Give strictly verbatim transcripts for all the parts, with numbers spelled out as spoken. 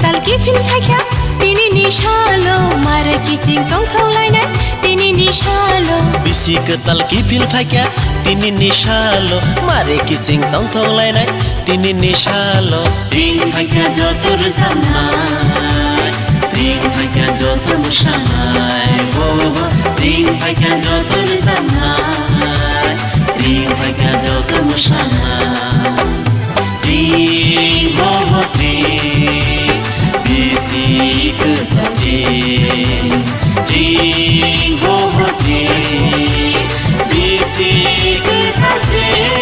Talki phil phaikha tini ni salo, mare kiching tongthok lainai tini ni salo. Bisi kwtal kiphil phaikha tini ni salo, mare kiching tongthok lainai tini ni salo. Tring phaikha joto rwchapnai, tring phaikha joto mwsanai, bo, bo, tring phaikha joto rwchapnai, tring phaikha joto mwsanai. Tring, ho, ho, tring, bisi kwtal tring. Tring, ho, ho, tring, bisi kwtal tring.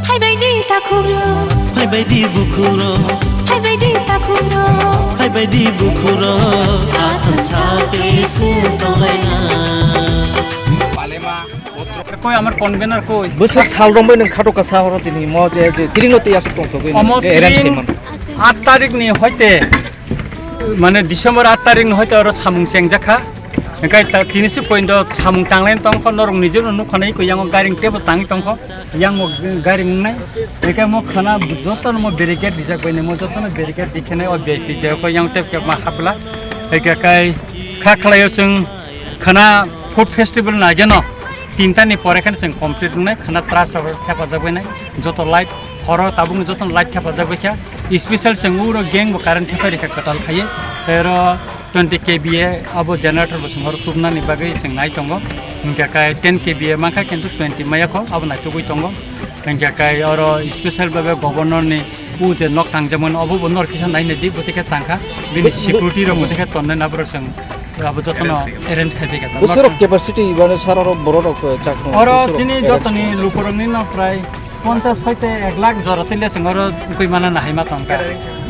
Phaibai di takhukro. Phaibai di bukhukro. Phaibai di takhukro. Phaibai di bukhukro. Atang sa tei se tonglaina. Koi amar convener koi? Bwswk sal romwi nwng khato kasa horo tini mo je, je tring no tei aswk tongthogwi omo nwng je arrange tring khaimano. Aat tarik ni hoite, mane December aat tarik ni hoite oro samung chengjak kha. Hingke ta tini si point o samung tanglai tongkho, norok nijor no nukha nai koi yango garing tebo tangwi tongkho, yango garing wngnai. Hingke mo khana joto no mo barricade rijak bai nai, mo joto no barricade dikhe nai o V I P je koi yang tep kep ma hapla. Hingke kai kha khlai o chwng khana food festival na jeno. Tinta ni pore khe chwng complete wngnai, khana trust rok thepajak bai nai, joto light horo tabuk joto light thepajak bai kha, special chwng uro gang bo current thepai rikha kwtal khaiwi, tei oro twenty K V A abo generator bo chwng horo tubnani bagwi chwng nai tongo, hingkha khe ten K V A mankha kintu twenty maya kho abo naitugwi tongo, hingkha khe oro special bhabe governor ni o je nok tangjakmani obo bo nor kisa naina di, bwtwi khe tangkha, bini security rok bwtwi khe tonnai na borok chwng. Abo jotono arrange khai dika. Bwswk rok capacity bani sara rok borok rok chak tongo. Oro chini jotoni lukurokni no prai ponchash hoite ek lakh jora tile chwng oro koi mana na hai ma tongkha.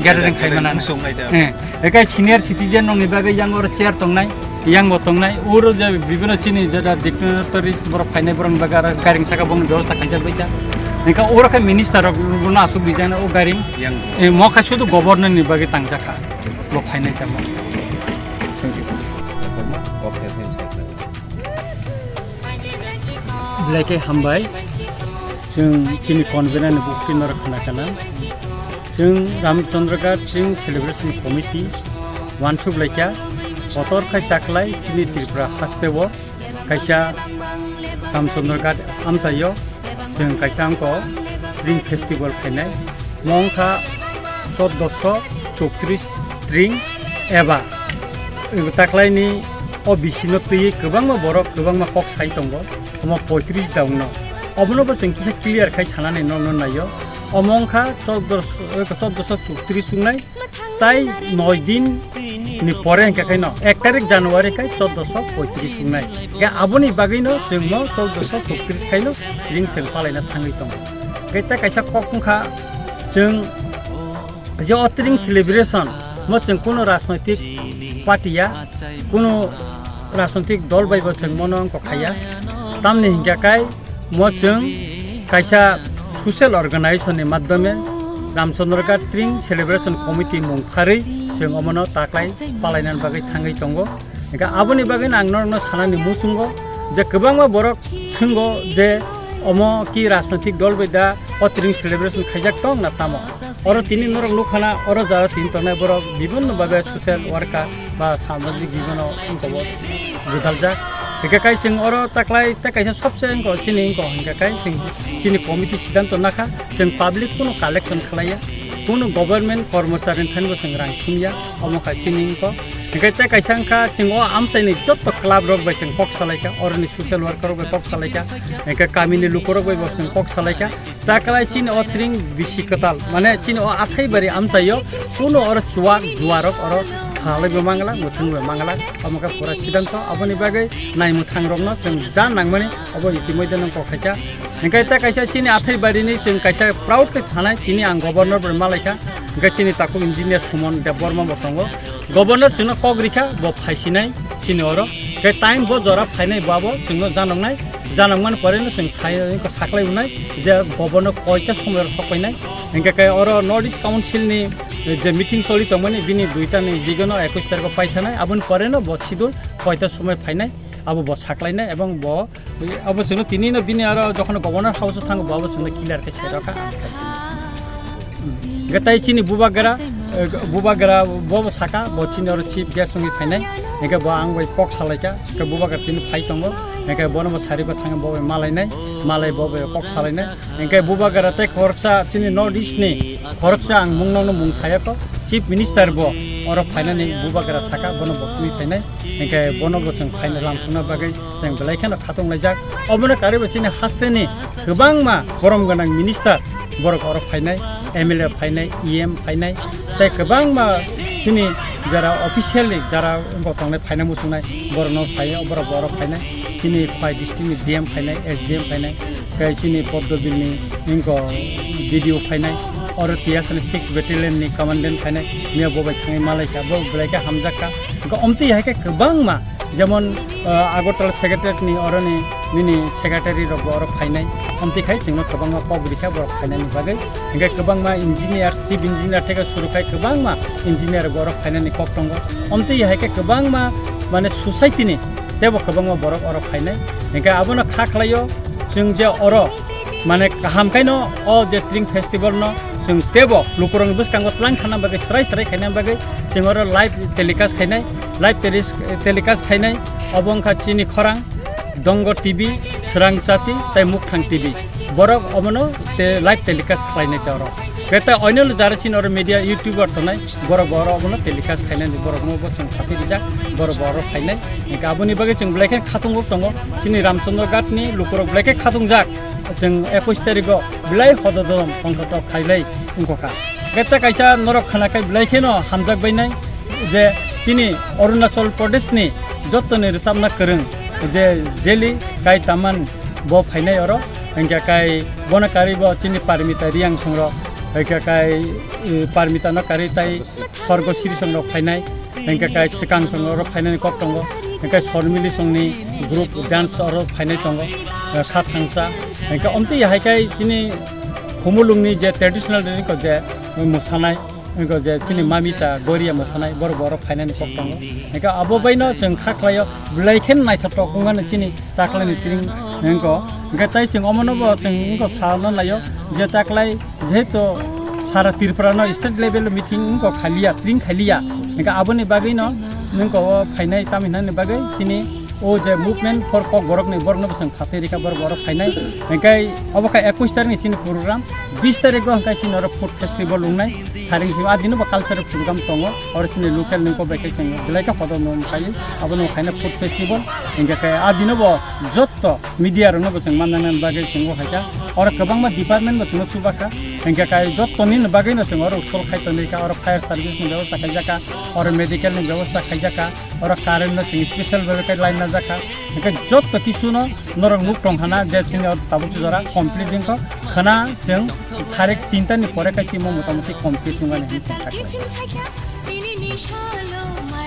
Gathering khai mana na. Ekai senior citizen rokni bagwi yang oro chair tongnai, yang bo tongnai. Oro je bibino chini jada dignitaries borok phainai borokni bagwi aro garing saka bong jora ta khaijak baikha. Engka oro khe minister rok no asuk bijana o garing. Mo kha sudu governor ni bagwi tangjak kha. Bo phainai tamo. Thank you. Belai khe hambai. Chwng chini convener ni bukti norok khna kana. Chwng Ramchandra Ghat chwng celebration committee wansuk laikha. Kotor khai taklai chini Tripura haste o. Kaisa Ramchandra Ghat amchaio chwng kaisa wngkha Tring Festival khainai. Mo wngkha chordoso chowtris tring eba taklaini o bisino twiwi kwbangma borok kwbangma kok sai tongo. Omo poitris da wngno. Obono bo chwng kisa clear khai sanani nokno naio. Omo wngkha chordoso, chordoso chowtris wngnai. Tai noi din ni pore hingkha khaino ek tarik January khai chordoso poitris wngnai. Hingkhe aboni bagwino chwngno chordoso chowtris khaino ring chwng palaina thangwi tongo. Hingkhe tei kaisa kok wngkha chwng je o tring celebration mo chwng kuno rajnoitik party ya, kuno rajnoitik dol bai bo chwng mono wngkha khaiya. Tamni hingkha khai Mo chwng kaisa social organization ni madhyome Ramchandra Ghat Tring Celebration Committee mung pharwi chwng omono taklai palainani bagwi thangwi tongo. Hingkhe aboni bagwino ang norokno sanani muchungo je kwbangma borok swnggo je omo ki rajnoitik dol bai da o Tring Celebration khaijak tong na tamo. Oro tini norok nukhana oro jara tini tongnai borok bibinno babe social worker ba samajik bibinno wngkha bo judaljak. Hingkhe kai chwng oro taklai tei kaisa sobse wngkha chini wngkha hingkha kai chwng chini committee siddhanto nakha chwng public kuno collection khlaiya, kuno government kormochari ni thani bo chwng rang thumya, omo kha chini wngkha. Hingkhe tei kaisa wngkha chwng o amchaini jotto club rok bai chwng kok salaikha, oroni social worker rok bai kok salaikha, hingkhe kamini lukurok bai bo chwng kok salaikha. Taklai chini o tring bisi kwtal, mane chini o athai bari amchaio kuno oro chuwak juwarok oro thalaibo mangla, muthungbo mangla, omo khe pura siddhanto. Aboni bagwi naimwthangrokno chwng ja nangmani obo itimoidhe nang kok khaikha. Hingkhe tei kaisa chini athai barini chwng kaisa proud khe sanai, tini ang governor bai malaikha, hingkhe chini takhuk engineer Suman Debbarma bo tongo. Governor chwngno kok rikha, bo phaisinai chini oro. Hingkhe time bo jora phainai, bo abo chwngno janoknai. janangmani pore no chwng sai, saklai unai je governor koita somoi oro sok painai. Hingke khe oro North East Council ni je meeting choli tongmani bini duita ni digono ekwis tarikh o paithanai, aboni pore no bo schedule koita somoi phainai, abo bo saklainai, ebong bo abo chwngno tini no bini aro jokhon governor house o thango bo abo chwngno clear khe sai rokha. Hingke tai chini bubagra, eh, bubagra bo bo saka, bo chini oro chief guest wngwi phainai. Hingke bo ang bai kok salaikha, hingke bubagra tini phai tongo. Hingke bono bo sari bo thangwi bo bai malainai, malai bo bai kok salainai. Hingke bubagra tei khoroksa chini North East ni khoroksa ang mung nokno mung sayakho, chief minister bo oro phainani bubagra saka, bono bo twi phainai. Hingke bono bo chwng phaina lamsokna bagwi chwng belai kheno khatung laijak. Obono karwi bo chini hasteni kwbangma borom gwnang minister borok oro phainai, M L A phainai, E M phainai, tei kwbangma chini jara officially jara wngkok tongnai phaina muchungnai borokno phai, borok bo oro phainai. Chini Khwai district ni D M phainai, S D M phainai, tei chini Poddobil ni wngkok B D O phainai, oro T S ni six battalion ni commandant phainai, miya bo bai thangwi malaikha, bo belai khe hamjakha. Hingke omtwi hai khe kwbangma, jemon, ah, Agartala secretariat ni oroni nini secretary rok bo oro phainai, omtwi khai chwngno kwbangma kok rikha borok phainani bagwi. Hingke kwbangma engineer, chief engineer theke suru khai kwbangma engineer rok oro phainani kok tongo. Omtwi hai khe kwbangma, mane, society ni teibo kwbangma borok oro phainai. Hingke abono kha khlaio, chwng je oro, mane, kaham khaino o je Tring Festival no chwng teibo lukurokni bwskango tlang khana bagwi, srai srai khaina bagwi chwng oro live telecast khainai, live telis-, telecast khainai. Obo wngkha chini khorang, Dongor T V, Swrang Chati tei Mukthang T V. Borok obono te live telecast khlainai te oro. Khe tai oinolo jara chini oro media YouTuber tongnai, borok bo oro obono telecast khainani, borokno bo chwng phatwi rijak, borok bo oro phainai. Hingke aboni bagwi chwng belai khe khatung rok tongo. Chini Ramchandra Ghat ni lukurok belai khe khatungjak. Chwng ekwis tarikh o belai hododom tongthotok khailai wngkha. Khe ta kaisa norok khwna khai belai kheno hamjak bainai je chini Arunachal Pradesh ni jottoni rwchapna kwrwng je Jeli Kai Taman bo phainai oro. Hingke kai bono karwi bo chini Parmita Riang songrok, hingke kai, eh, Parmita no karwi tai Sorgo Siri songrok phainai, hingke kai swkang songrok oro phainani kok tongo, hingke Sormili songni group dance oro phainai tongo, eh, Sathangsa, hingke omtwi hai kai chini Khumulungni je traditional dress ko je, eh, mwsanai, hingke je chini Mamita Goria mwsanai, borok bo oro phainani kok tongo, hingke abo baino chwng kha khlaio, belai khe naithotok wngmani chini taklaini tring wngko, hingke tai chwng omono bo chwng wngko sana naio je taklai Jehetu sara Tripura no state level meeting wngkha khaliya, tring khaliya. Hingkhe aboni bagwi no wngkha o phainai tamhinani bagwi chini o je movement for Kokborok ni borok no bwswng phatwi rikha borok oro phainai. Hingkhe obo kha ekwis tarik ni chini program, bis tarik o hingkhe chini oro food festival wngnai. Saring simi a dino bo cultural program tongo. Oro chini local ni ko bai khe chwng belai khe hodor no khaio. Abono khaina food festival. Hingkhe khe a dino bo jotto media rokno bo chwng mannani bagwi chwng o khaikha. Oro kwbangma department bo chwngno chubakha. Hingkhe kai jottoni bagwi no chwng oro sol khai tonwi kha. Oro fire service ni bebosta khaijakha, oro medical ni bebosta khaijakha, oro current no chwng special bhabe khe line najakha. Hingkhe jotto kisu no norok nuk tong khana je chini oro tabuk jora complete wngkha. Khana chwng sare tinta ni pore khe chimo motamoti complete wngmani hinwi chwng kha.